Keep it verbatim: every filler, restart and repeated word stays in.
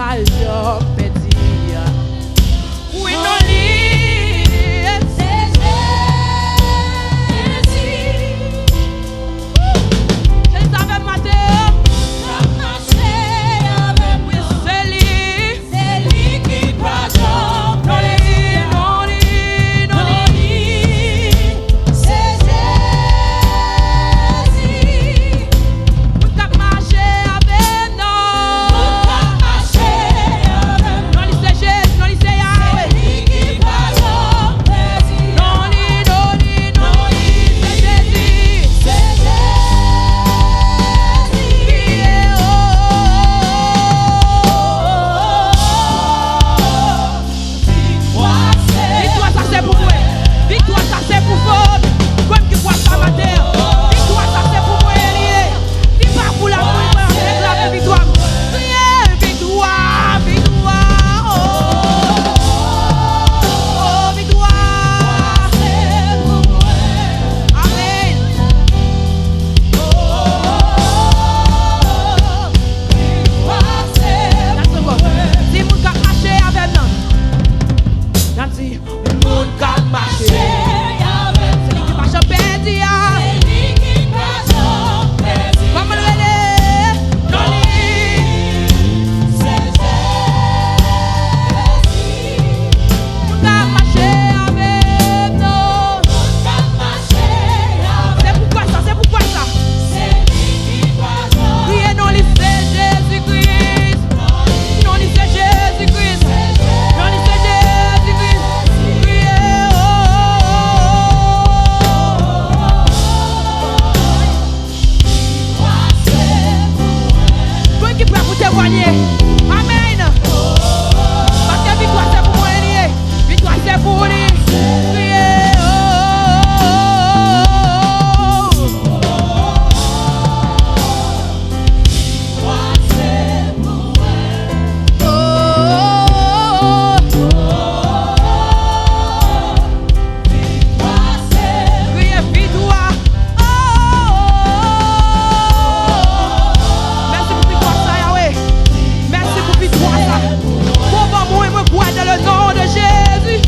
Al yo pèdi a. Wi, non li, se Jezi. Chante avè m, Mateo. K ap mache avè m. Wi, se li. Se li ki pa janm pèdi. Non li, non li, non li. Se Jezi. Moun k ap mache avè m, non. Moun k ap mache avè m. Non li se Jezi, non li se Yahweh. Se li ki pa janm pèdi. Non li, non li, non li, se Jezi. Se Jezi. Kriye, oh, oh, oh, oh. Viktwa sa se pou mwen. Viktwa sa se pou Fobi. Mwen ki pral sa maten an. Viktwa sa se pou mwen li ye. Li pa pou la, pou mwen reklame viktwa m. Kriye, viktwa, viktwa. Oh, oh, oh, viktwa. Amèn. That's the one. Di moun k ap mache avè m nan. N ap di, moun k ap mache avè m. Se li ki pa janm pèdi a. Se li ki pa janm pèdi a. Kòman l rele? Non li. Se Jezi. Moun k ap mache avè m, non. Moun k ap mache avè m. Se pou kwè sa, se pou kwè sa. Se li ki pa janm. Kriye non li se Jezi Kris. Non li se Jezi Kris. Non li se Jezi Kris. Kriye, oh, oh, oh, oh. Mwen ki prè pou temwanye. Amèn. Paske viktwa se pou mwen li ye. Viktwa se pou li. Kriye, oh, oh, oh, oh. Kriye viktwa. Mèsi pou viktwa sa, Yahweh. Mèsi pou viktwa sa. Bon, bon, mwen, mwen kwè dans le nom de Jésus.